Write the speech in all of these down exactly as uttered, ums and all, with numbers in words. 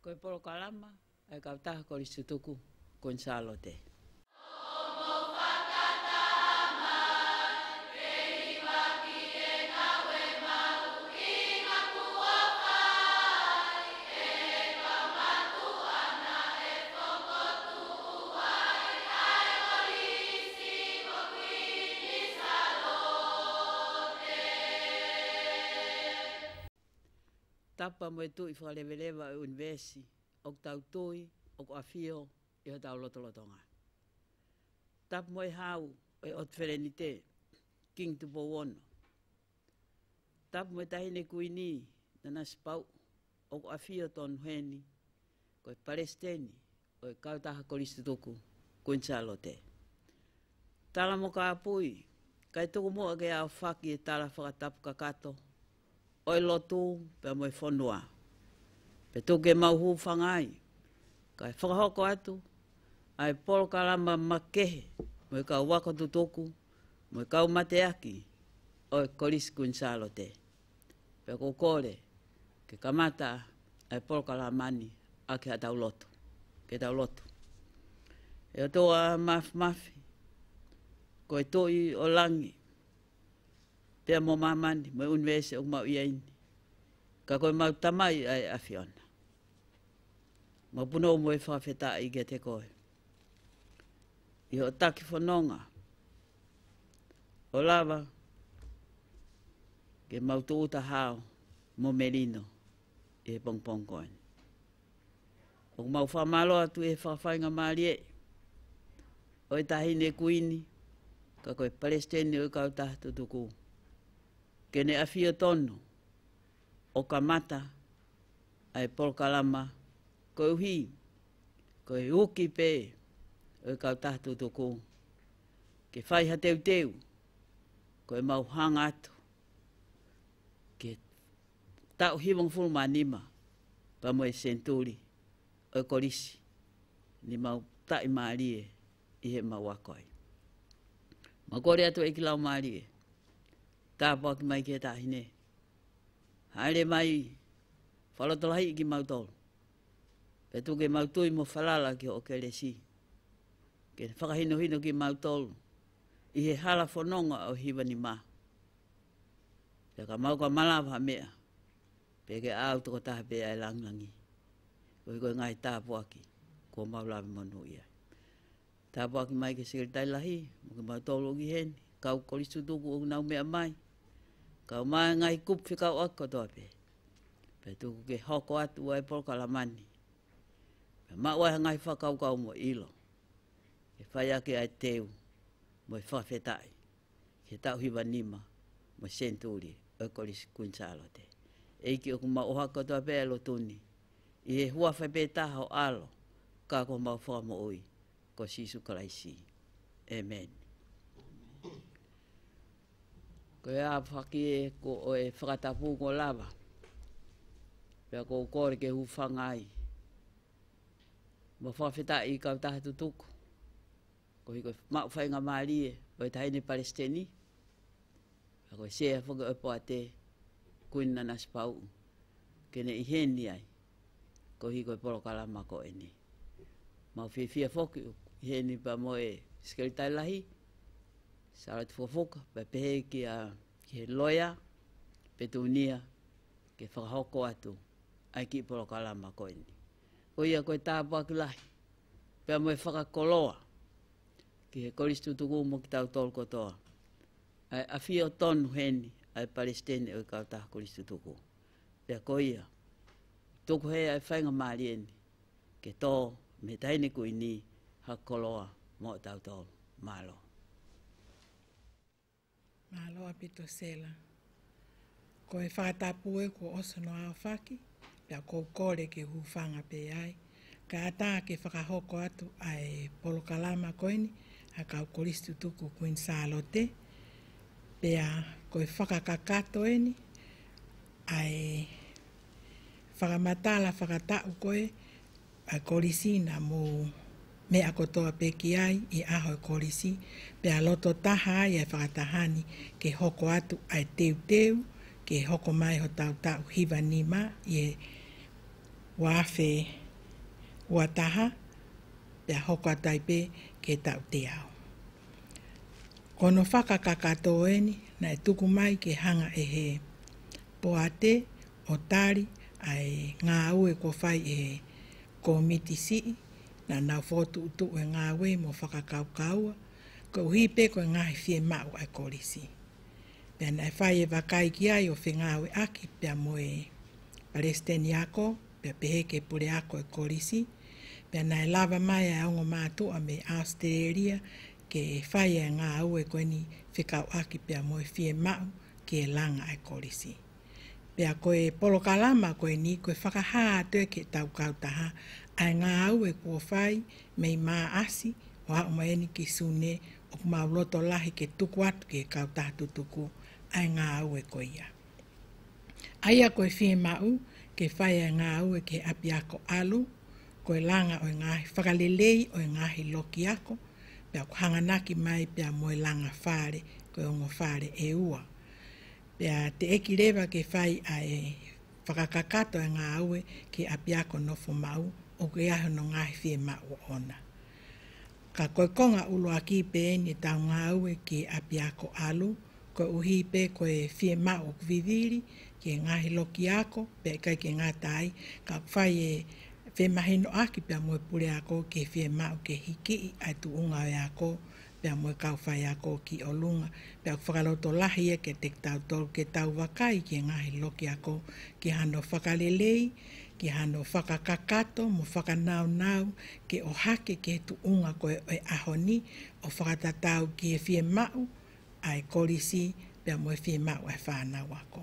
Ko e polokalama ʻa e Kautaha Kolisi Tutuku Kuini Sālote. Tapu mo e Tuʻi Fakaleveleva ʻo e ʻunivēsi, ʻoku tau tui ʻoku ʻafio ʻi hotau lotolotonga. Tapu mo e Hau ʻo e ʻOtu Felenite, Kingi Tupou Ono. Tapu mo e Taʻahine Kuini, Nanasipauʻu, ʻoku ʻafio tonu heni ko e Palesiteni ʻo e Kautaha Kolisi Tutuku Kuini Sālote. Tala mo kāpui, kae tuku muʻa ke aofaki e tala fakatapu kakato ʻo e lotu pea mo e fonua. Pea tuku ke mau hūfanga ai, kae fakahoko atu ʻa e polokalama makehe mo e kau ako tutuku mo e kau mateaki ʻo e Kolisi Kuini Sālote. Pea ʻoku ou kole ke kamata ʻa e polokalama ni ʻaki haʻatau lotu. Ke tau lotu. ʻE ʻOtua Māfimafi, ko e Tuʻi ʻo langi pea mo māmani, mo e ʻunivēsi ʻoku mau ʻi ai ni, ka ko ʻemau Tamai ʻa e ʻAfiona. Mau punou mo e fakafetaʻi kiate koe ʻi hoʻo taki fononga ʻo lava ke mau tūʻuta hao mo melino ʻi he pongipongi ko eni. ʻOku mau fakamālō atu ʻi he fakafaingamālie ʻo e Taʻahine Kuini, ka ko e Palesiteni ʻo e Kautaha Tutuku, ke ne ʻafio tonu ʻo kamata ʻa e polokalama, koeʻuhi ko e uki pē ʻo e Kautaha Tutuku ke fai ha teuteu, ko ʻemau hanga atu ki he taʻu hivangofulu mā nima pea mo e senituli ʻo e kolisi, ni mau taʻimālie ʻi heʻemau ako ai. Mau kole atu ʻEiki Laumālie, tāpuaki mai ki he Taʻahine. Hāʻele mai fakalotolahiʻi kimautolu. Pea tuku ke mau tui mo falala ki hoʻo kelesi, ke fakahinohino kimautolu ʻi he hala fononga ʻo e hiva nima. Pea ka mau ka malava ha meʻa, pea ke ʻaʻau tokotaha pē ʻa e langilangi. Koeʻuhi ko e ngaahi tāpuaki kuo mau lave monūʻia ai. Tāpuaki mai ki he Sekelitali Lahi, mo kimautolu ʻoku ʻi heni, kau Kolisi Tutuku ʻoku nau meʻa mai, kau mai ngaahi kupu fekauʻaki kotoa pē. Pea tuku ke hoko atu ʻa e polokalama ni, pea maʻu ai ha ngaahi fakakaukau mo e ʻilo ke fai ʻaki ʻa e teu mo e fakafetaʻi ki he taʻu hiva nima mo e senituli ʻo e Kolisi Kuini Sālote. ʻEiki, ʻoku mau ʻohake kotoa pē ʻa e lotu ni ʻi he huafa pē taha ho ʻAlo, ka ko homau Fakamoʻui, ko Sīsū Kalaisi. ʻĒmeni. Ko e aofaki ē ko ē ʻo e fakatapu kuo lava, pea ʻoku ou kole ke hūfanga ai mo fakafetaʻi ki he Kautaha Tutuku, koeʻuhi ko e maʻu faingamālie ʻo e Taʻahine Palesiteni, pea ko e Sea foki ʻo e Poate, Kuini Nanasipauʻu, ke ne ʻi heni ai koeʻuhi ko e polokalama ko eni. Mau fiefia foki ʻi heni pea mo e Sekelitali Lahi, Sālote Fukofuka, pea pehē kia, ki he loea, Petunia, ke fakahoko atu ʻa e kiʻi polokalama ko eni. Ko ia ko e tāpuaki lahi pea mo e fakakoloa ki he Kolisi Tutuku mo kitautolu kotoa, ʻa e ʻafio tonu heni ʻa e Palesiteni ʻo e Kautaha Kolisi Tutuku. Pea ko ia, tuku hē ʻa e faingamālie ni ke tō mei he Taʻahine Kuini ha koloa moʻo tautolu. Mālō. Mālō ʻaupito Sela. Ko e fakatapu ē kuo ʻosi hono aofaki, pea ʻoku ou kole ke hūfanga pē ai, kae ʻatā ke fakahoko atu ʻa e polokalama ko eni ʻa e kau Kolisi Tutuku Kuini Sālote. Pea ko e fakakakato eni ʻa e fakamatala fakataʻu ko ē ʻa e kolisi naʻa mou meʻa kotoa pē ki ai ʻi he ʻaho ʻo e kolisi, pea loto taha ai ʻa e fakataha ni ke hoko atu ʻa e teuteu ke hoko mai hotau taʻu hiva nima ʻi he ua afe ua taha, pea hoko atu ai pē ki he taʻu teau. Ko hono fakakakato eni naʻe tuku mai ke hanga ʻe he poate ʻo tali ʻa e ngāue kuo fai ʻe he kōmiti siʻi, naʻa nau fokotuʻutuʻu e ngāue mo fakakaukaua, koeʻuhi pē ko e ngaahi fiemaʻu ʻa e kolisi. Pea naʻe fai e vakai ki ai ʻo fengāueʻaki pea mo e palesiteni ako, pea pehē ki he puleako e kolisi. Pea naʻe lava mai ʻa e ongo mātuʻa mei ʻAositelēlia ke fai e ngāue ko eni fekauʻaki pea mo e fiemaʻu ki he langa ʻa e kolisi. Pea ko e polokalama ko eni ko e fakahā atu ē ki heʻetau kautaha ʻa e ngāue kuo fai mei Maʻasi ʻo aʻu mai eni ki Sune, ʻoku mau loto lahi ke tuku atu ki he kautaha tutuku ʻa e ngāue ko ia. ʻA ia ko e fiemaʻu ke fai ʻa e ngāue ki he ʻapiako ʻalu, ko e langa ʻo e ngaahi fakalelei ʻo e ngaahi loki ako, pea ʻoku hanganaki mai pea mo e langa fale, ko e ongo fale ʻe ua. Pea teʻeki leva ke fai ʻa e fakakakato e ngāue ki he ʻapiako nofo maʻu, ʻoku ʻi ai hono ngaahi fiemaʻu ʻoʻona. Ka ko e konga ʻuluaki pē eni ʻetau ngāue ki he ʻapiako ʻalu, koeʻuhi pē ko e fiemaʻu ʻoku vivili ki he ngaahi loki ako, pea ʻikai ke ngata ai, ka ʻoku fai e femahinoʻaki pea mo e puleako ki he fiemaʻu ke hikiʻi ʻa e tuʻunga ʻo e ako, pea mo e kau faiako ki ʻolunga, pea ʻoku fakalotolahi ia kiate kitautolu ke tau vakai ki he ngaahi loki ako, ki hano fakalelei, ki hano fakakakato, mo fakanaunau, ke ʻohake ki he tuʻunga ko ē ʻo e ʻaho ni, ʻo fakatatau ki he fiemaʻu ʻa e kolisi, pea mo e fiemaʻu ʻa e fānau ako.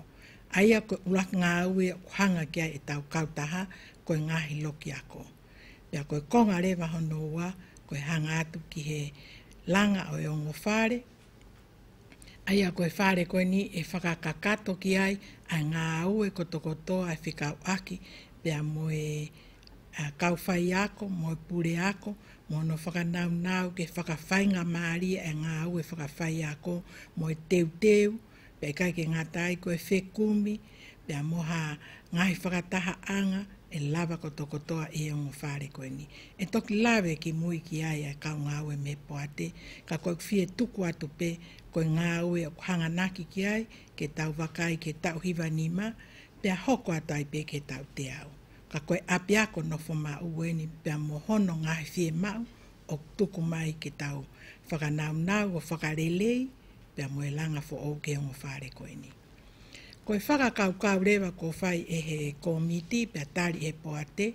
ʻA ia ko e ʻuluaki ngāue ʻoku hanga ki ai ʻetau kautaha ko e ngaahi loki ako. Pea ko e konga leva hono ua, ko e hanga atu ki he langa ʻo e ongo fale. ʻA ia ko e fale ko eni ʻe fakakakato ki ai ʻa e ngāue kotokotoa ʻe fekauʻaki pea mo e, ʻa, kau faiako, mo e puleako, mo hono fakanaunau ke fakafaingamālie e ngāue fakafaiako, mo e teuteu, pea ʻikai ke ngata ai ko e fekumi, pea mo ha ngaahi fakatahaʻanga ʻe lava kotokotoa ʻi he ongo fale ko eni. ʻE toki lave kimui ki ai ʻa e kau ngāue mei he poate, ka ko e fie tuku atu pē ko e ngāue ʻoku hanganaki ki ai ke tau vakai ki he taʻu hiva nima, pea hoko atu ai pē ki he taʻu teau. Ka ko e ʻapiako nofo maʻu eni pea mo hono ngaahi fiemaʻu ʻoku tuku mai ke tau fakanaunau ʻo fakalelei, pea mo e langa foʻou ki he ongo fale ko eni. Ko e fakakaukau leva kuo fai ʻe he kōmiti pea tali ʻe he poate,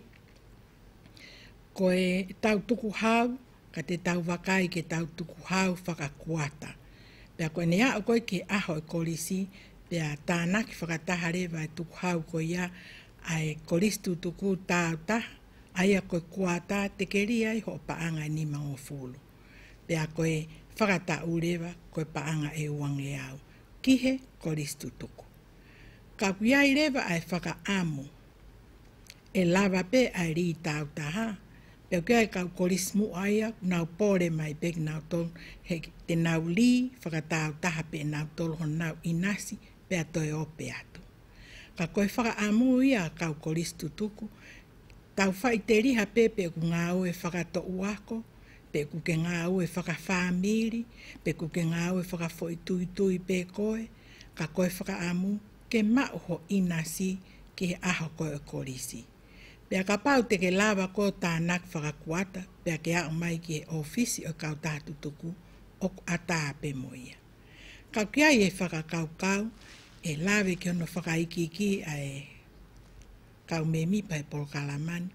ko ʻetau tukuhau, ka te tau vakai ke tau tukuhau fakakuata. Pea ko ʻene aʻu ko ē ki he ʻaho e kolisi, pea tānaki fakataha leva e tukuhau ko ia ʻa e kolisi tutuku tautaha, ʻa ia ko e kuata te ke lī ai hoʻo paʻanga ʻe nimangofulu. Pea ko e fakataʻu leva ko e paʻanga ʻe uangeau ki he kolisi tutuku. Ka ʻoku ʻi ai leva ʻa e fakaʻamu ʻe lava pē ʻa e lī tautaha, pea ʻoku ʻi ai e kau kolisi muʻa ia, nau pole mai pē kinautolu, he te nau lī fakatautaha pē nautolu honau ʻinasi, pea toe ope atu. Ka ko e fakaʻamu ia ʻa e kau kolisi tutuku, tau faʻiteliha pē pe ʻoku ngāue fakatoʻuako, pe ʻoku ke ngāue fakafāmili, pe ʻoku ke ngāue fakafoʻituitui pē koe, ka ko e fakaʻamu ke maʻu ho ʻinasi ki he ʻaho ko ē ʻo e kolisi. Pea kapau te ke lava koe ʻo tānaki fakakuata, pea ke aʻu mai ki he ʻōfisi ʻo e kautaha tutuku, ʻoku ʻatā pē mo ia. Ka ʻoku ʻi ai e fakakaukau, ʻe lave ki hono fakaikiiki ʻa e kau mēmipa he polokalama ni.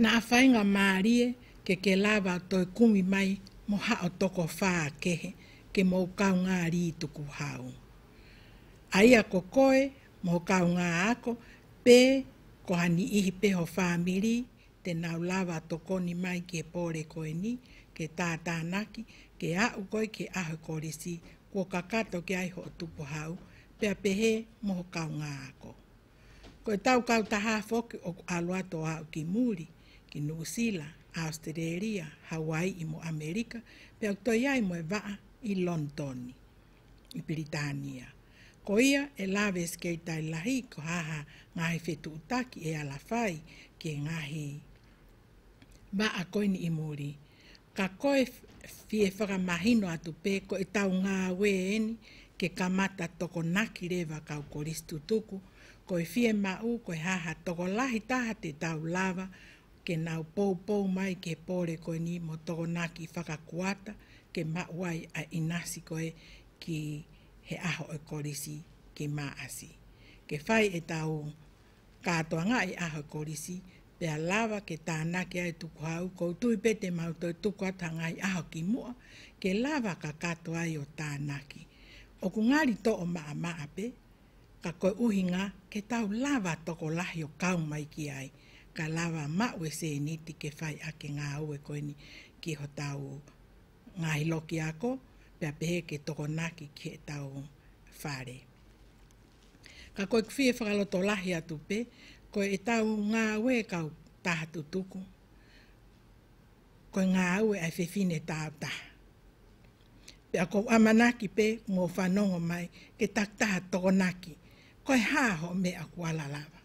Naʻa faingamālie ke ke lava ʻo toe kumi mai mo haʻo toko fā kehe ke mou kaungā lī tukuhau. ʻA ia ko koe mo ho kaungāako pe ko ha niʻihi pē ho fāmili te nau lava ʻo tokoni mai ki he pole ko eni ke tātānaki ke aʻu koe ki he ʻaho e kolisi kuo kakato ki ai hoʻo tukuhau pea pehē mo ho kaungāako. Ko ʻetau kautaha foki ʻoku ʻalu atu ʻo aʻu ki muli, ki Nuʻusila, ʻAositelēlia, Hauaiʻi mo ʻAmelika, pea ʻoku toe ʻi ai mo e vaʻa ʻi Lonitoni, ʻi Pilitānia. Ko ia ʻe lave ʻe Sekelitali Lahi ko e hā ha ngaahi fetuʻutaki ʻe ala fai ki he ngaahi vaʻa ko eni ʻi muli. Ka ko e fie fakamahino atu pē ko ʻetau ngāue eni ke kamata tokonaki leva kau kolisi tutuku, ko e fiemaʻu ko e hā ha tokolahi taha te tau lava ke nau poupou mai ki he pole ko eni mo tokonaki fakakuata ke maʻu ai ʻa e ʻinasi ko ē ki he ʻaho ʻo e kolisi ki Maʻasi. Ke fai ʻetau kātoanga ʻi he ʻaho ʻo e kolisi, pea lava ke tānaki ai e tukuhau, ʻoku ou tui pē te mau toe tuku atu ha ngaahi ʻaho ki muʻa, ke lava kakato ai ʻo tānaki. ʻOku ngali toʻo maʻamaʻa pē, ka ko e ʻuhinga ke tau lava tokolahi ʻo kau mai ki ai, ka lava maʻu e sēniti ke fai ʻaki e ngāue ko eni ki hotau ngaahi loki ako, pea pehē ke tokonaki ki heʻetau fale. Ka ko ʻeku fie fakalotolahi atu pē, ko ʻetau ngāue kau taha tutuku, ko e ngāue ʻa e fefine tāutaha. Pea ʻoku ou ʻamanaki pē, mou fanongo mai, ke takitaha tokonaki, ko e hā hoʻo meʻa ʻoku ala lava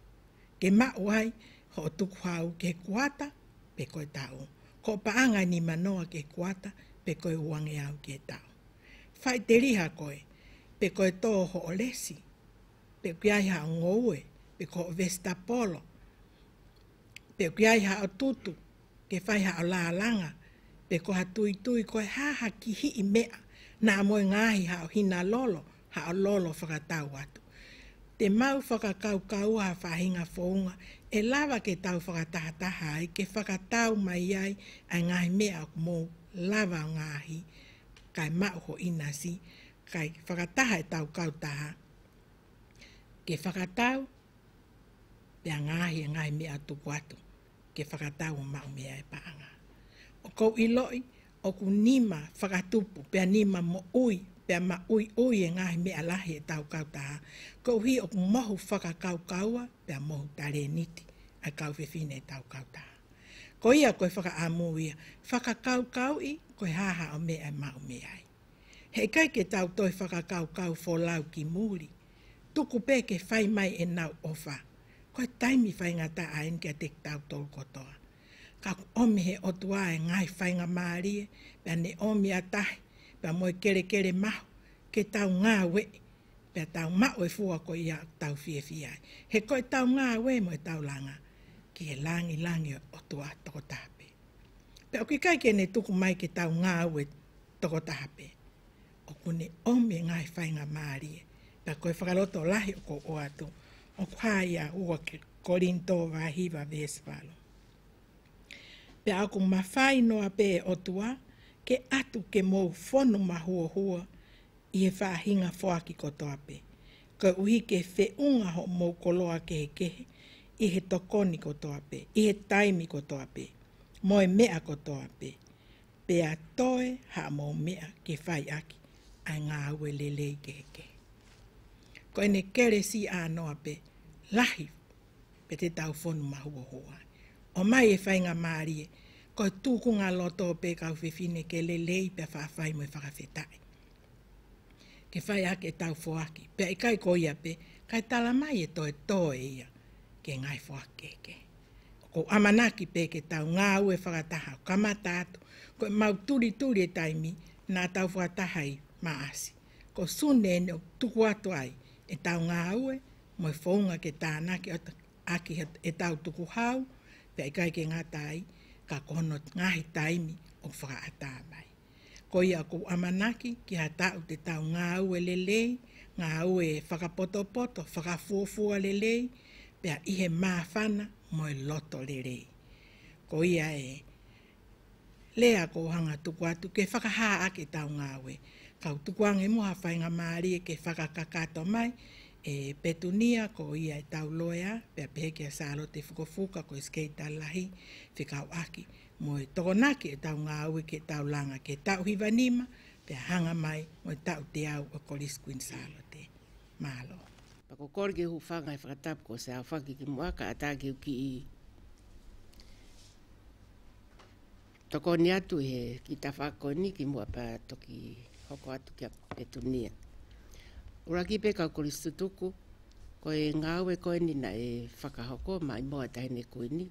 ke maʻu ai hoʻo tukuhau ki he kuata pe ko e taʻu. Ko e paʻanga ʻe nimanoa ki he kuata pe ko e uangeau ki he taʻu. Faʻiteliha koe, pe ko e tō hoʻo lesi, pe ʻoku ʻi ai haʻo ngoue, pe ko hoʻo vesitapolo, pe ʻoku ʻi ai haʻo tutu ke fai haʻo lālanga, pe ko ha tuitui, ko e hā ha kihiʻi meʻa, naʻa mo e ngaahi haʻo hina lolo, haʻo lolo fakatau atu. Te mau fakakaukaua ha faʻahinga founga ʻe lava ke tau fakatahataha ai, ke fakatau mai ai ʻa e ngaahi meʻa ʻoku mou lava ʻo ngaahi, kae maʻu ho ʻinasi, kae fakataha ʻetau kautaha ke fakatau, pea ngaahi e ngaahi meʻa tuku atu ke fakatau ʻo maʻu mei ai e paʻanga. ʻOku ou ʻiloʻi ʻoku nima fakatupu, pea nima moʻui, pea maʻuiʻui e ngaahi meʻa lahi ʻetau kautaha, koeʻuhi ʻoku mohu fakakaukaua, pea mohu talēniti ʻa e kau fefine ʻetau kautaha. Ko ia ko e fakaʻamu ia, fakakaukauʻi ko e hā haʻo meʻa ʻe maʻu mei ai. Heʻikai ke tau toe fakakaukau folau ki muli. Tuku pē ke fai mai ʻenau ʻofa. Ko e taimi faingataʻa eni kiate kitautolu kotoa. Ka ʻoku ʻomi he ʻOtua e ngaahi faingamālie, pea ne ʻomi ʻa tahi, pea mo e kelekele mahu, ke tau ngāueʻi, pea tau maʻu e fua ko ia ʻoku tau fiefia ai. He ko ʻetau ngāue mo ʻetau langa ki he langilangi ʻo e ʻOtua tokotaha pē. Pea ʻoku ʻikai ke ne tuku mai ke tau ngāue tokotaha pē. ʻOku ne ʻomi e ngaahi faingamālie. Pea ko e fakalotolahi ʻoku ou ʻoatu, ʻoku hā ia ua Kolinitō vahe hiva veesi valu. Pea ʻoku mafai noa pē ʻOtua ke ʻatu ke mou fonu mahuohua ʻi he faʻahinga foaki kotoa pē, koeʻuhi ke feʻunga hoʻomou koloa kehekehe ʻi he tokoni kotoa pē, ʻi he taimi kotoa pē, mo e meʻa kotoa pē, pea toe haʻamou meʻa ke fai ʻaki ʻa e ngāue lelei kehekehe. Ko ʻene kelesi ʻānoa pē, lahi pē te tau fonu mahuohua. ʻOmai e faingamālie, ko e tūkunga loto pē kau fefine ke lelei pea faʻa fai mo e fakafetaʻi. Ke fai ʻaki ʻetau foaki, pea ʻikai ko ia pē, kae tala mai e toe toe ia ke ngaahi foaki kehekehe. ʻOku ou ʻamanaki pē ke tau ngāue fakataha, kamata atu, ko ʻemau tulituli e taimi, naʻa tau fakataha ʻi Maʻasi. Ko Sune eni ʻoku tuku atu ai ʻetau ngāue, mo e founga ke tānaki atu ʻaki ʻetau tukuhau, pea ʻikai ke ngata ai, ka ko hono ngaahi taimi ʻoku fakaʻatā mai. Ko ia ʻoku ou ʻamanaki ki ha taʻu te tau ngāue lelei, ngāue fakapotopoto, fakafuofua lelei, pea ʻi he māfana mo e loto lelei. Ko ia e lea ʻoku ou hanga tuku atu ke fakahā ʻaki ʻetau ngāue. Kau tukuange mo ha faingamālie ke fakakakato mai ʻe Petunia, ko ia ʻetau loea, pea pehē kia Sālote Fukofuka, ko e Sekelitali Lahi, fekauʻaki mo e tokonaki ʻetau ngāue ke tau langa ki he taʻu hiva nima, pea hanga mai mo e taʻu teau ʻo e Kolisi Kuini Sālote. Mālō. Pea ko e kole ke u hūfanga he fakatapu kuo ʻosi aofaki kimuʻa kae ʻatā ke u kiʻi tokoni atu he kiʻi tafaʻaki ko eni kimuʻa pea toki hoko atu kia Petunia. ʻUluaki pē kau Kolisi Tutuku, ko e ngāue ko eni naʻe fakahoko maʻimoa ʻa e Taʻahine Kuini,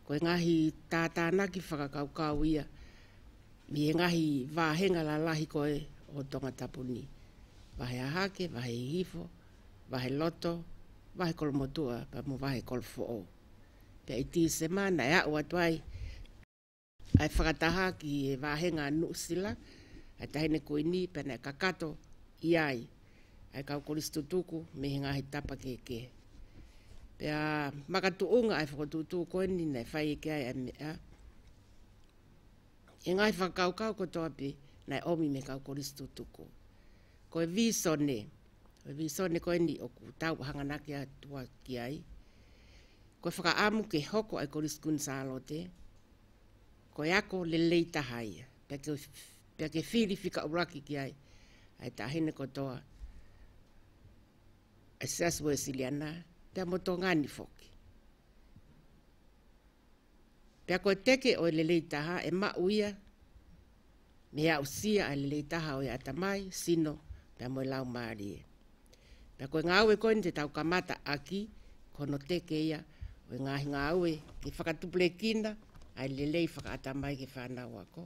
ko e ngaahi tātānaki fakakaukau ia mei he ngaahi vāhenga lalahi ko ē ʻo Tongatapu ni. Vahe Hahake, Vahe Hihifo, Vahe Loto, Vahe Kolomotuʻa, pea mo Vahe Kolofoʻou. Pea ʻi Tīsema naʻe aʻu atu ai ʻa e fakataha ki he vāhenga Nuʻusila ʻa e Taʻahine Kuini, pea naʻe kakato ʻi ai ʻa e kau Kolisi Tutuku mei he ngaahi tapa kehekehe. Pea makatuʻunga ʻa e fokotuʻutuʻu ko eni naʻe fai ki ai ʻa e meʻa, e ngaahi fakakaukau kotoa pē naʻe ʻomi mei he kau Kolisi Tutuku. Ko e vīsone, ko e vīsone ko eni ʻoku tau hanganaki atu ki ai, ko e fakaʻamu ke hoko ʻa e Kolisi Kuini Sālote ko e ako lelei taha ia, pea ke, pea ke fili fika ʻuluaki ki ai ʻa e taʻahine kotoa ʻa e Siasi Uēsiliana, pea mo Tonga ni foki. Pea ko e teke ʻo e lelei taha ʻe maʻu ia mei he aʻusia ʻa e lelei taha ʻo e ʻatamai, sino, pea mo e laumālie. Pea ko e ngāue ko eni te tau kamata ʻaki, ko hono teke ia ʻo e ngaahi ngāue ke fakatupulekina ʻa e lelei fakaʻatamai ki he fānau ako.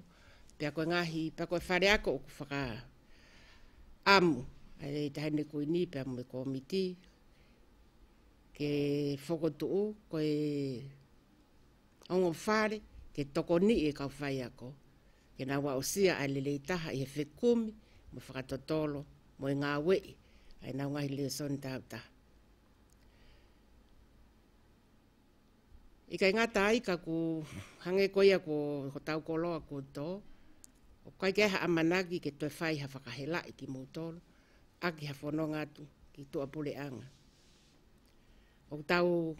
Pea ko e ngaahi, pea ko e fale ako ʻoku fakaʻamu ʻa e Taʻahine Kuini pea mo e kōmiti ke fokotuʻu ko e ongo fale ke tokoniʻi e kau faiako ke nau aʻusia ʻa e lelei taha ʻi he fekumi mo e fakatotolo mo e ngāueʻi ʻa ʻenau ngaahi lēsoni tāutaha. ʻIkai ngata ai ka ʻoku hangē ko ia ko, ko hotau koloa kuo tō, ʻoku ʻikai ke ʻi ai ha ʻamanaki ke toe fai ha fakahelaʻi kimoutolu ʻaki ha fononga atu ki tuʻapuleʻanga. ʻOku tau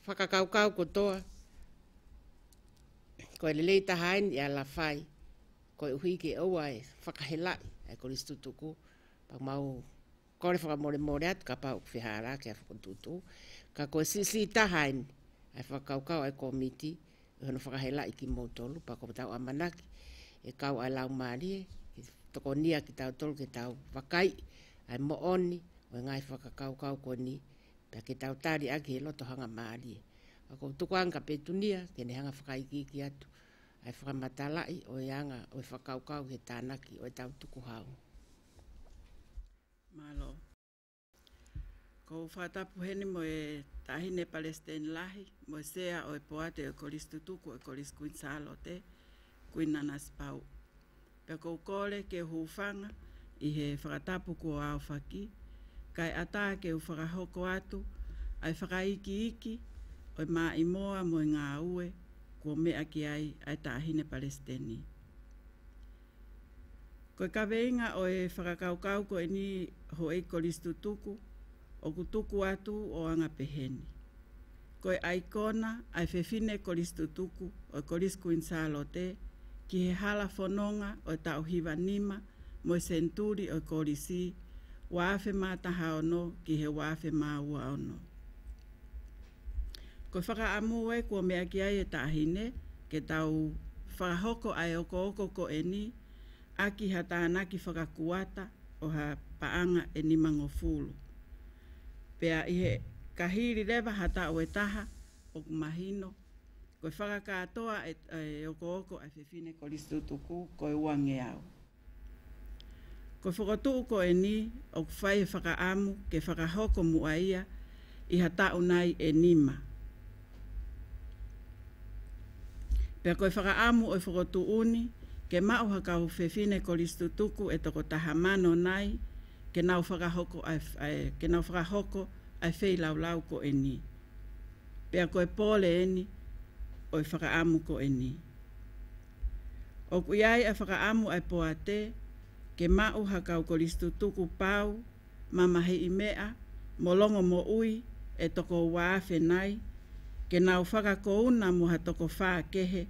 fakakaukau kotoa ko e lelei taha eni ʻe ala fai, koeʻuhi ke ʻoua ʻe fakahelaʻi ʻa e Kolisi Tutuku. Pea mau kole fakamolemole atu kapau ʻoku fehālaaki ʻa e fokotuʻutuʻu. Ka ko e siʻisiʻi taha eni ʻa e fakakaukau ʻa e kōmiti ʻi hono fakahelaʻi kimoutolu, pea ko hotau ʻamanaki ʻe kau ʻa e laumālie ke tokoniʻi kitautolu ke tau vakaiʻi ʻa e moʻoni ʻo e ngaahi fakakaukau ko eni, pea ke tau tali ʻaki he loto hangamālie. Ka ʻoku ou tuku ange kia Petunia ke ne hanga fakaikiiki atu ʻa e fakamatalaʻi ʻo e anga ʻo e fakakaukau he tānaki ʻo ʻetau tukuhau. Mālō. ʻOku ou fakatapu heni mo e Taʻahine Palesiteni Lahi, mo e Sea ʻo e Poate ʻo e Kolisi Tutuku ʻo e Kolisi Kuini Sālote, Kuini Nanasipauʻu. Pea ʻoku ou kole ke u hūfanga ʻi he fakatapu kuo aofaki, kae ʻatā ke u fakahoko atu ʻa e fakaikiiki ʻo e maʻimoa mo e ngāue kuo meʻa ki ai ʻa e Taʻahine Palesiteni. Ko e kaveinga ʻo e fakakaukau ko eni, houʻeiki Kolisi Tutuku, ʻoku tuku atu ʻo anga peheni: Ko e ʻaikona ʻa e fefine Kolisi Tutuku ʻo e Kolisi Kuini Sālote ki he hala fononga ʻo e taʻu hiva nima mo e senituli ʻo e kolisi, ua afe mā taha ono ki he ua afe mā ua ono. Ko e fakaʻamu ē kuo meʻa ki ai e taʻahine ke tau fakahoko ʻa e okooko ko eni ʻaki ha tānaki fakakuata ʻo ha paʻanga ʻe nimangofulu. Pea ʻi he ka hili leva ha taʻu ʻe taha, ʻoku mahino ko e fakakātoa e, e okooko ʻa e fefine Kolisi Tutuku ko e uangeau. Ko e fokotuʻu ko eni ʻoku fai e fakaʻamu ke fakahoko muʻa ia ʻi ha taʻu nai ʻe nima. Pea ko e fakaʻamu ʻo e fokotuʻu ni ke maʻu ha kau fefine Kolisi Tutuku ʻe toko taha mano nai ke nau fakahoko ʻa e, ʻa e, ke nau fakahoko ʻa e feilaulau ko eni. Pea ko e pole eni ʻo e fakaʻamu ko eni. ʻOku ʻi ai ʻa e fakaʻamu ʻa e poate ke maʻu ha kau Kolisi Tutuku pau, mamahiʻi meʻa mo longomoʻui ʻe toko ua afe nai, ke nau fakakouna mo ha toko fā kehe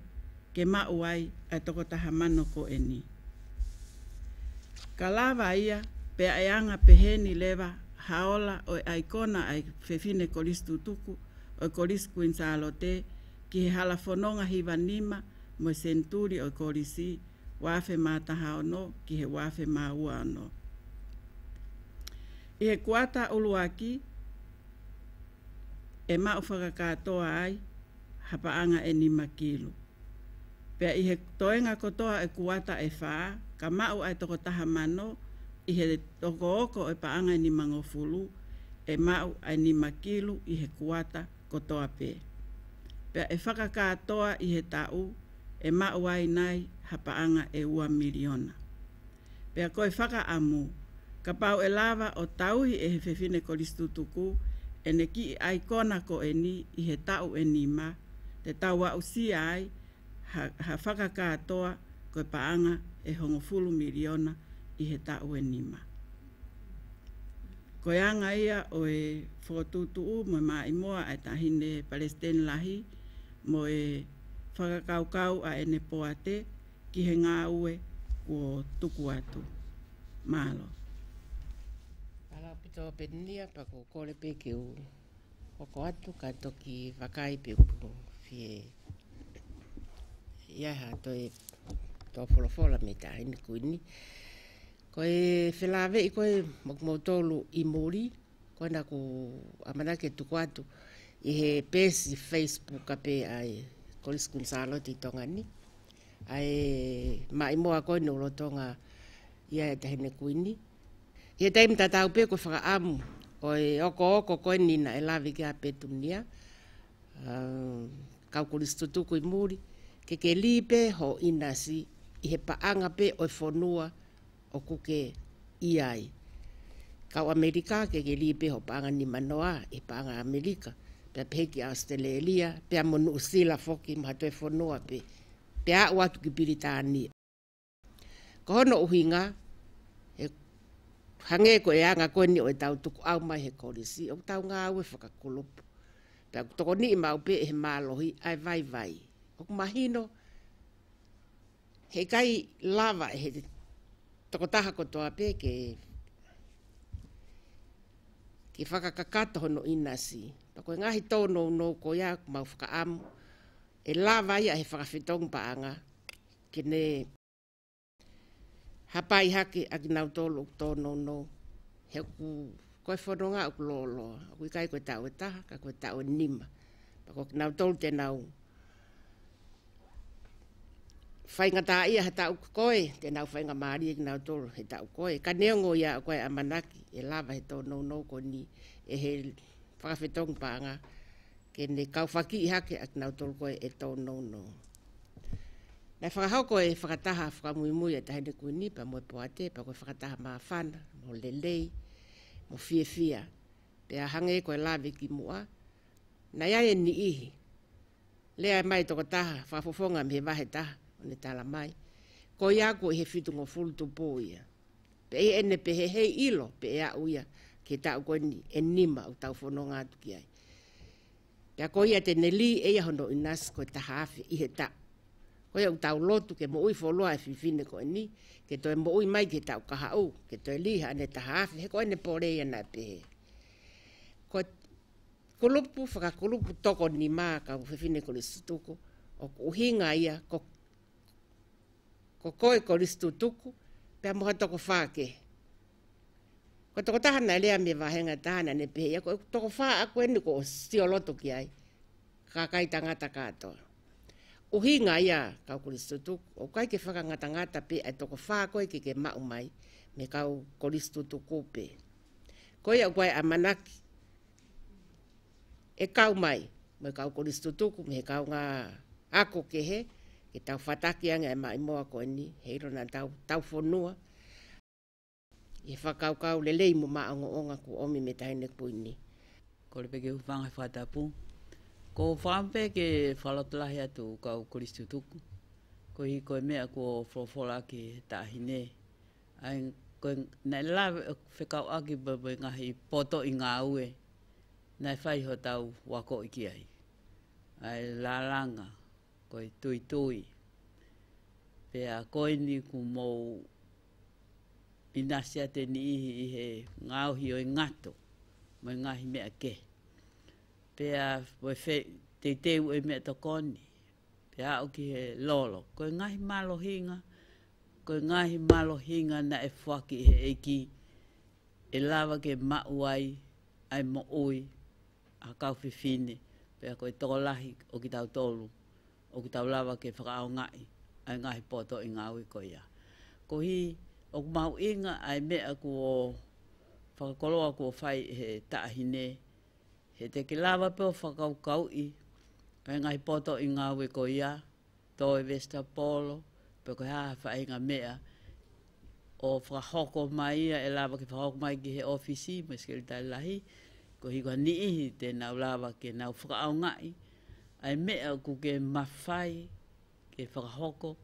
ke maʻu ai ʻa e toko taha mano ko eni. Ka lava ia, pea ʻe anga peheni leva ha ola ʻo e ʻaikona ʻa e fefine Kolisi Tutuku ʻo e Kolisi Kuini Sālote ki he hala fononga hiva nima mo e senituli ʻo e kolisi, ua afe mā taha ono ki he ua afe mā ua ono. ʻI he kuata ʻuluaki, ʻe maʻu fakakātoa ai ha paʻanga ʻe nima kilu. Pea ʻi he toenga kotoa ʻo e kuata ʻe fā, ka maʻu ʻa e toko taha mano ʻi he okooko ʻo e paʻanga ʻe nimangofulu, ʻe maʻu ʻa e nima kilu ʻi he kuata kotoa pē. Pea ʻe fakakātoa ʻi he taʻu ʻe maʻu ai nai ha paʻanga ʻe ua miliona. Pea ko e fakaʻamu, kapau ʻe lava ʻo tauhi ʻe he fefine kolisi tutuku ʻene kiʻi ʻaikona ko eni ʻi he taʻu ʻe nima, te tau aʻusia ai ha, ha fakakātoa ko e paʻanga ʻe hongofulu miliona ʻi he taʻu ʻe nima. Ko e anga ia ʻo e fokotuʻutuʻu mo e maʻimoa ʻa e Taʻahine Palesiteni Lahi mo e fakakaukau ʻa ʻene poate ki he ngāue kuo tuku atu. Mālō. Mālō ʻaupito Peninia, pea ʻoku ou kole pē ke u hoko atu ka toki vakai pe ʻoku fie ʻi ai ha toe, toe folofola mei he Taʻahine Kuini. Ko e felāveʻi ko ē mo kimoutolu ʻi muli, ko ena ʻoku ʻamanaki ke tuku atu ʻi he peesi Facebook ʻa pē ʻa e Kolisi Kuini Sālote ʻi Tonga ni, ʻa e maʻimoa ko eni ʻoku lolotonga ʻi ai e Taʻahine Kuini. ʻI he taimi tatau pē ko e fakaʻamu ʻo e okooko ko eni naʻe lave ki ai ʻa Petunia, ʻa e kau kolisi tutuku ʻi muli, ke ke lī pē ho ʻinasi ʻi he paʻanga pē ʻo e fonua ʻoku ke ʻi ai. Kau ʻAmelika, ke ke lī pē ho paʻanga nimanoa ʻi he paʻanga ʻAmelika, pea pehē ki ʻAositelēlia, pea mo Nuʻusila foki mo ha toe fonua pē, pea aʻu atu ki Pilitānia. Ko hono ʻuhinga, ʻe hangē ko e anga ko eni ʻo ʻetau tukuʻau mai he kolisi, ʻoku tau ngāue fakakulupu. Pea ʻoku tokoniʻi maʻu pē ʻe he mālohi ʻa e vaivai. ʻOku mahino, heʻikai lava ʻe he tokotaha kotoa pē ke, ke fakakakato hono ʻinasi. Pea ko e ngaahi tōnounou ko ia ʻoku mau fakaʻamu, ʻe lava ia ʻe he fakafetongi paʻanga ke ne hapai hake ʻa kinautolu ʻoku tōnounou. He ʻoku, ko e fononga ʻoku lōloa. ʻOku ʻikai ko e taʻu ʻe taha, ka ko e taʻu ʻe nima. Pea ko kinautolu te nau faingataʻaʻia ha taʻu ko ē, te nau faingamālie kinautolu he taʻu ko ē. Ka neongo ia ʻoku ʻi ai e ʻamanaki ʻe lava ʻe he tōnounou ko eni, ʻe he fakafetongi paʻanga, ke ne kaufakiʻi hake ʻa kinautolu ko ē ʻe tōnounou. Naʻe fakahoko e fakataha fakamuimui ʻa e Taʻahine Kuini pea mo e poate, pea ko e fakataha māfana, mo lelei, mo fiefia. Pea hangē ko e lave kimuʻa, naʻe ʻi ai e niʻihi, lea mai tokotaha fakafofonga mei he vahe ʻe taha, ʻo ne tala mai, ko ia ʻoku ʻi he fitungofulu tupu ia. Pea ʻi heʻene pehē, heʻikai ʻilo pe ʻe aʻu ia ki he taʻu ko eni ʻe nima ʻoku tau fononga atu ki ai. Pea ko ia te ne lī ʻe ia hono ʻinasi ko e taha afe ʻi he taʻu. Ko ia ʻoku tau lotu ke moʻui fuoloa e fefine ko eni, ke toe moʻui mai ki he taʻu kahaʻu, ke toe lī haʻane taha afe, he ko ʻene pole ia naʻe pehē. Ko e kulupu, fakakulupu toko nima kau fefine kolisi tutuku, ʻoku ʻuhinga ia ko ko koe kolisi tutuku, pea mo ha toko fā kehe. Ko e tokotaha naʻe lea mei he vahenga ʻe taha naʻa ne pehē ia, ko e toko fā ʻaʻaku eni ʻoku ou sio loto ki ai, kakai tangata kātoa. ʻUhinga ia kau kolisi tutuku, ʻoku ʻikai ke fakangatangata pē ʻa e toko fā ko ē ke ke maʻu mai mei he kau kolisi tutuku pē. Ko ia ʻoku ʻi ai e ʻamanaki ʻe kau mai mo e kau kolisi tutuku mei he kaungā ako kehe, ke tau fataki ange ʻa e maʻimoa ko eni, heiʻilo naʻa tau, tau fonua ʻi he fakakaukau lelei mo māʻongoʻonga kuo ʻomi mei he Taʻahine Kuini. Kole pē ke u hūfanga he fakatapu. ʻOku ou fakaʻamu pē ke fakalotolahi atu kau kolisi tutuku, koeʻuhi ko e meʻa kuo folofola ʻaki ʻe he Taʻahine. ʻA ia ko e naʻe lave ʻo fekauʻaki pē mo e ngaahi potoʻi ngāue naʻe fai hotau akoʻi ki ai. ʻA e lalanga, ko e tuitui. Pea ko eni kuo mou ʻinasi atu e niʻihi ʻi he ngaohi ʻo e ngato, mo e ngaahi meʻa kehe. Pea mo e fe-, teuteu ʻo e meʻatokoni, pea aʻu ki he lolo. Ko e ngaahi mālohinga, ko e ngaahi mālohinga naʻe foaki ʻe he ʻEiki ʻe lava ke maʻu ai ʻa e moʻui ʻa e kau fefine, pea ko e tokolahi ʻo kitautolu ʻoku tau lava ke fakaʻaongaʻi ʻa e ngaahi pōtoʻi ngāue ko ia. Koeʻuhi ʻoku mahuʻinga ʻa e meʻa kuo fakakoloa kuo fai ʻe he taʻahine, he te ke lava pē ʻo fakakaukauʻi ʻa e ngaahi pōtoʻi ngāue ko ia, toe vesitapolo, pe ko e hā ha faʻahinga meʻa ʻo fakahoko mai ia, ʻe lava ke fakahoko mai ki he ʻōfisi mo e Sekelitali Lahi, koeʻuhi ko ha niʻihi te nau lava ke nau fakaʻaongaʻi ʻa e meʻa ʻoku ke mafai ke fakahoko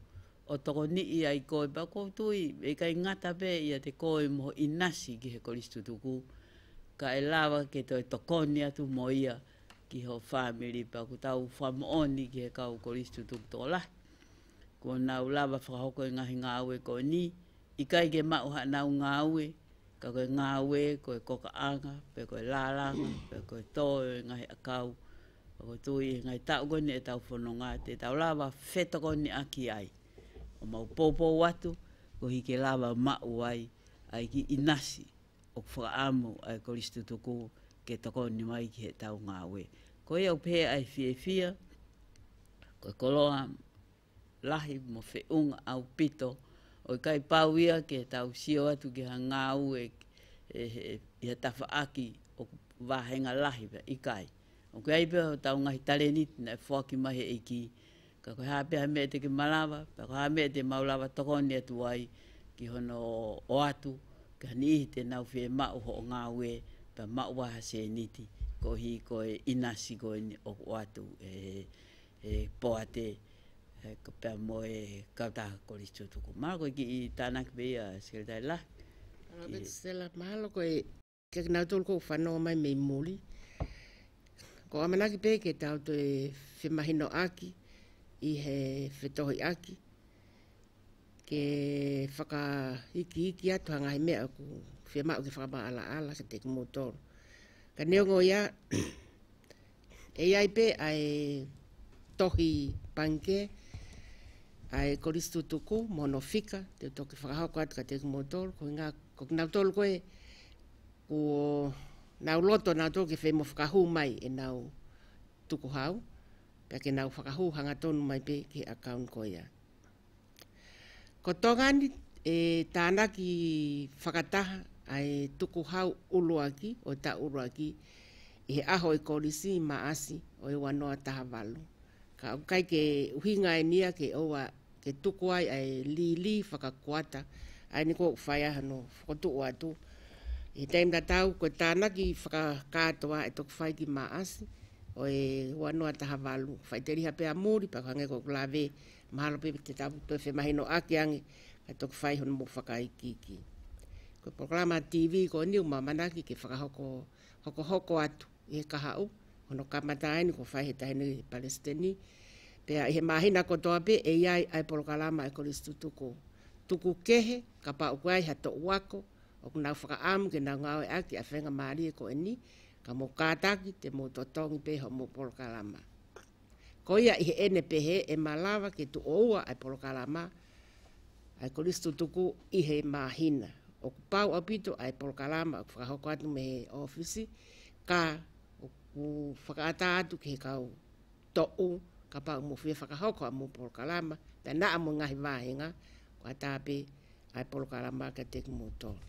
ʻo tokoniʻi ai koe. Pea ʻoku ou tui ʻe ʻikai ngata pē ʻiate koe mo ho ʻinasi ki he kolisi tutuku, ka ʻe lava ke toe tokoni atu mo ia ki ho fāmili. Pea ʻoku tau fakamoʻoni ki he kau kolisi tutuku tokolahi kuo nau lava fakahoko e ngaahi ngāue ko eni, ʻikai ke maʻu haʻanau ngāue, ka ko e ngāue, ko e kokaʻanga, pe ko e lālanga, pe ko e tō e ngaahi ʻakau. Pea ʻoku ou tui ʻi he ngaahi taʻu ko eni ʻetau fononga, te tau lava fetokoniʻaki ai ʻo mau poupou atu, koeʻuhi ke lava maʻu ai ʻa e kiʻi ʻinasi ʻoku fakaʻamu ʻa e kolisi tutuku ke tokoni mai ki heʻetau ngāue. Ko ia ʻoku pehē ʻa e fiefia, ko e koloa lahi mo feʻunga ʻaupito, ʻo ʻikai pau ia ke tau sio atu ki ha ngāue ʻe, ʻe, ʻi ha tafaʻaki ʻoku vāhenga lahi pē, ʻikai. ʻOku ʻi ai pē hotau ngaahi talēniti naʻe foaki mai he ʻEiki, ka ko e hā pē ha meʻa te ke malava, pe ko e hā ha meʻa te mau lava tokoni atu ai ki hono ʻoatu ki ha niʻihi te nau fiemaʻu hoʻo ngāue, pea maʻu ai ha sēniti, koeʻuhi ko e ʻinasi ko eni ʻoku ʻoatu ʻe, ʻe Poate, ʻe, ko pea mo e kautaha kolisi tutuku. Mahalo ko e kiʻi tānaki pē ia, Sekelitali Lahi. Mahalo ki he Sela, mahalo ko e, kia kinautolu ʻoku fanongo mai mei muli. ʻOku ou ʻamanaki pē ke tau toe femahinoʻaki ʻi he fetohiʻaki, ke fakaikiiki atu ha ngaahi meʻa ʻoku fiemaʻu ke fakamaʻalaʻala kiate kimoutolu. Ka neongo ia, ʻe ʻi ai pē ʻa e tohi pangikē ʻa e kolisi tutuku mo hono fika, te u toki fakahoko atu kiate kimoutolu, koeʻuhinga ko kinautolu ko ē kuo nau loto nautolu ke fai mo fakahū mai ʻenau tukuhau, pea ke nau fakahū hangatonu mai pē ki he ʻakauni ko ia. Ko Tonga ni, ʻe tānaki fakataha ʻa e tukuhau ʻuluaki ʻo e taʻu ʻuluaki ʻi he ʻaho ʻo e kolisi, Maʻasi ʻo e ua noa taha valu. Ka ʻoku ʻikai ke ʻuhinga eni ia ke ʻoua ke tuku ai ʻa e lili fakakuata, ʻa eni ʻoku fai ai hano fokotuʻu atu. ʻI he taimi tatau, ko e tānaki fakakātoa ʻe toki fai ki Maʻasi ʻo e ua noa taha valu. Faʻiteliha pē ʻa muli, pea ko e hangē ko ʻeku lave, mahalo pē te tau toe femahinoʻaki ange, kae toki fai hono mou fakaikiiki. Ko e polokalama TV ko eni ʻoku mau ʻamanaki ke fakahoko, hokohoko atu ʻi he kahaʻu, hono kamata eni kuo fai he taʻahine palesiteni. Pea ʻi he māhina kotoa pē ʻe ʻi ai ʻa e polokalama ʻa e kolisi tutuku. Tuku kehe, kapau ʻoku ʻi ai ha toʻu ako ʻoku nau fakaʻamu ke nau ngāueʻaki ʻa e faingamālie ko eni, ka mou kātaki te mou totongi pē hoʻomou polokalama. Ko ia ʻi heʻene pehē, ʻe malava ke tuʻo ua ʻa e polokalama ʻa e kolisi tutuku ʻi he māhina. ʻOku pau ʻaupito ʻa e polokalama ʻoku fakahoko atu mei he ʻōfisi, ka ʻoku fakaʻatā atu ki he kau toʻu, kapau ʻoku mou fie fakahoko haʻamou polokalama, pea naʻa mo e ngaahi vāhenga, ʻoku ʻatā pē ʻa e polokalama kiate kimoutolu.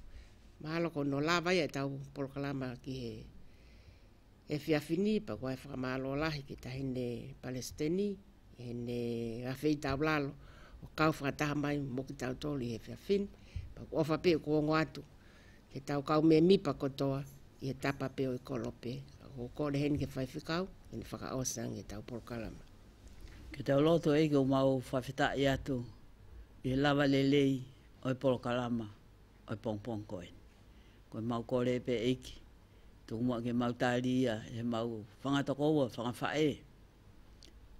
Mahalo ko hono lava ia ʻetau polokalama ki he efiafi ni, pea ʻoku ou fakamālō lahi ki he taʻahine palesiteni, ʻi heʻene afeitaulalo ʻo kau fakataha mai mo kitautolu ʻi he efiafi ni, pea ʻoku ou ʻofa pē ʻoku ongo atu ki heʻetau kau mēmipa kotoa ʻi he tapa pē ʻo e kolope. ʻOku ou kole heni ki he faifekau, ke ne fakaʻosi ange ʻetau polokalama. Ke tau lotu. ʻEiki, ʻoku mau fakafetaʻi atu ʻi he lava lelei ʻo e polokalama ʻo e pongipongi ko eni. Ko ʻemau kole pē ʻEiki, tuku muʻa ke mau tali ia ʻe heʻemau fanga tokoua, fanga faʻē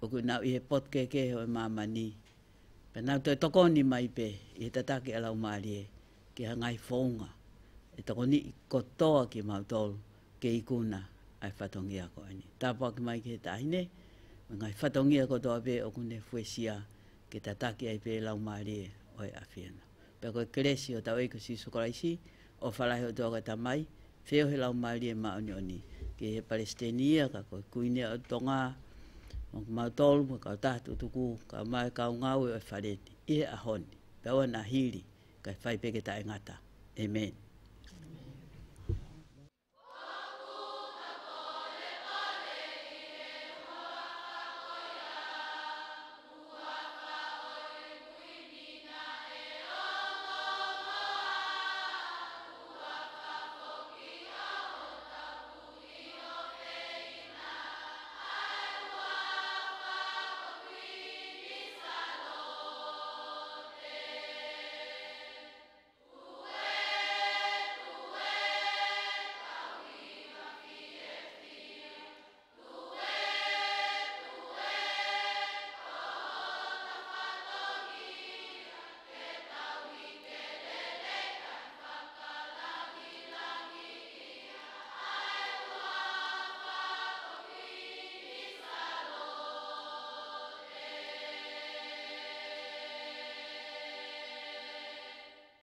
ʻoku nau ʻi he potu kehekehe ʻo e māmani. Pea nau toe tokoni mai pē ʻi he tataki ʻa e Laumālie ki ha ngaahi founga ʻe tokoniʻi kotoa kimautolu ke ikuna ʻa e fatongia ko eni. Tāpuaki mai ki he taʻahine, mo e ngaahi fatongia kotoa pē ʻoku ne fuesia ke tataki ai pē Laumālie ʻo e ʻAfiona. Pea ko e kelesi ʻa hotau ʻEiki ko Sīsū Kalaisi, ʻo ʻofa lahi ʻOtua ko e Tamai, feohi Laumālie Māʻoniʻoni ki he Palesiteni ia, ka ko e Kuini ʻo Tonga, mo kimautolu, mo e kautaha tutuku, kae ʻumaʻā e kau ngāue ʻo e fale ni ʻi he ʻaho ni, pea ʻoua naʻa hili, kae fai pē ke taʻengata. ʻĒmeni.